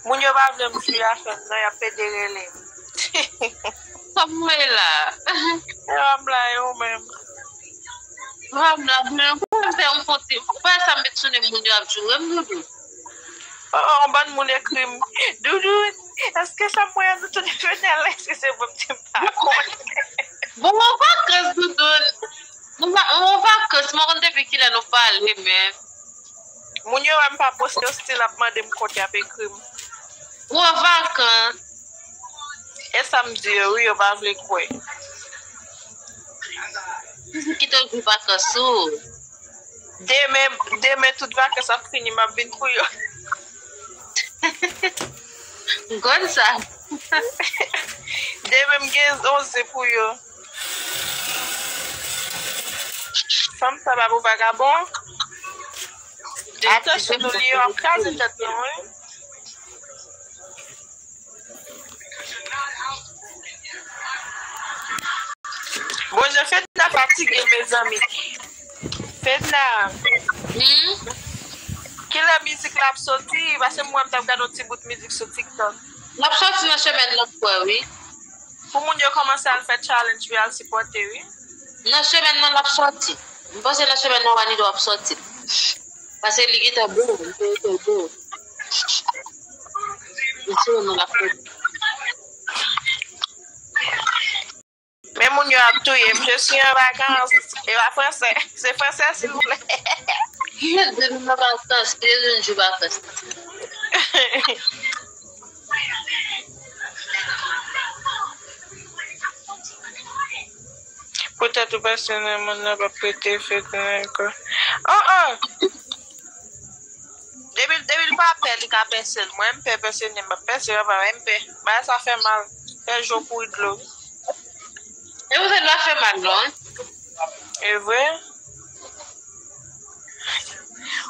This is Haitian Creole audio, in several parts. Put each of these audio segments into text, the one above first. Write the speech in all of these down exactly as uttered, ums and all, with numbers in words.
Moun yo pa vle m jwi afè m non, y ap pede rele m. Sa m wè la. E pa m la, e ou menm. Vwam la, mwen pou m fè yon konte. Fè sa m met sou nen moun yo ap joure m, Doudou. Oh, oh, yon bann moun ekri m. Doudou, èske sa m wè a nou tounen fenèl? Èske se bon m di m pa konnen? Bon, yon vakans, Doudou. Nou va yon vakans, mwen konn depi kilè nou pale, men. Moun yo wè m pa poste yo still ap mande m kont y ap ekri m. Ou an vakans. E sa m di yo, wi, yo pa vle kwè. Ki te jou vakans ou? Demen, demen tout vakans ap fini, m ap vin pou yo. M konn sa. Demen m gen onze pou yo. Fanm sa pa pou vagabon. Atansyon nou li yo ap kraze tèt nou, wi. Bondye, Fedna fatige, mezanmi. Fedna, Hmm? Kilè mizik la ap soti? Paske m wè m t ap gade yon ti bout mizik sou TikTok. L ap soti nan semèn nan, m kwè, wi. Pou moun yo kòmanse al fè challenge, wi, al sipòte, wi. Nan semèn nan, l ap soti. M panse nan semèn nan, Wanido ap soti. Paske li gentan bon, li gentan bon. Nan semèn nan, l ap soti. Men moun yo ap touye m. Je suis en vacances. E pa fransè. Se fransè, silvouplè. Depi nan vakans, depi nan jou vakans. Poutèt ou pèse nan moun nan p ap prete fèt nan ankò. Oh, oh! Depi, depi l pa pè, li ka pèse l. Mwen, m pè pèse, m ap pèse, papa, m pè. Bagay sa fè mal. Fè je w kouri dlo. E ou se l pa fè mal, non? E vre?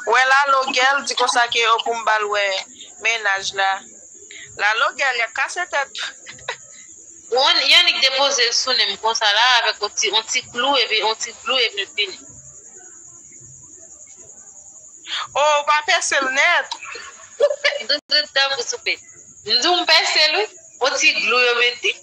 Wè, Lalo Gèl di konsa ke yo pou m ba l wè mennaj la. Lalo Gèl, y ap kase tèt. Bon, Yannick depoze l sou nen m konsa la, avèk yon ti, yon ti klou, epi yon ti klou, epi l fini. Oh, ou pa pèse l nèt. Doudou tankou soupe. M di w m pèse l, wi. Yon ti glou yo mete.